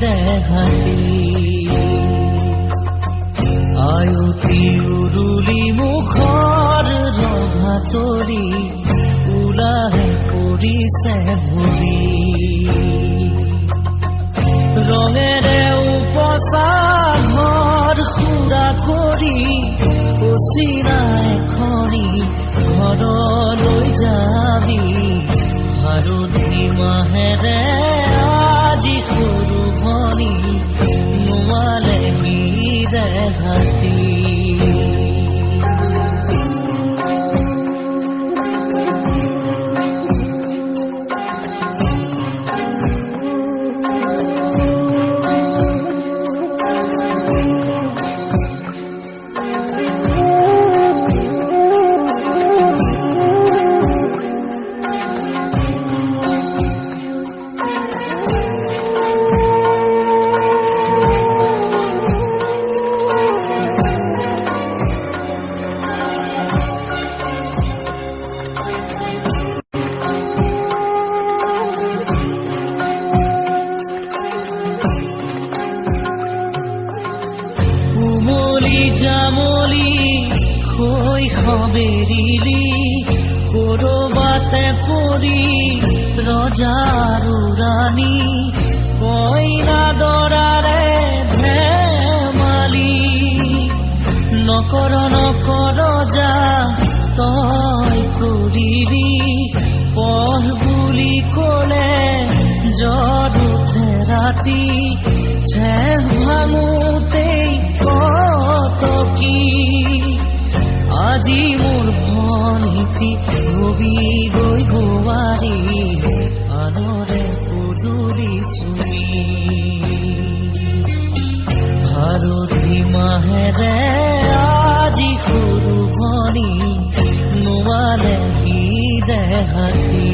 দেহাতি। আয়তী উৰুলি মুখৰ ৰভাতৰি উলাহে পৰিছে ভৰি। ৰঙেৰে উপচা ঘৰ সুৰা কৰি অচিনা এখনি ঘৰলৈ যাবি। হালধি মাহেৰে আজি সৰু ভনী নোৱালেহি দেহাতি। উমলি জামলি শৈশৱেৰিলি কৰবাতে পৰি ৰজাৰু ৰাণী কইনা দৰাৰে ধেমালি। নকৰ নকৰ যা তই কৰিবি পঢ় বুলি কলে জ্বৰ উঠে ৰাতি। ঠেহ ভাঙোতেই কত কি আজি মোৰ ভনীটি হবি গৈ বোৱাৰী আনৰে পদূলি চুমি। হালধি মাহেৰে আজি সৰু ভনী নোৱালেহি দেহাতি।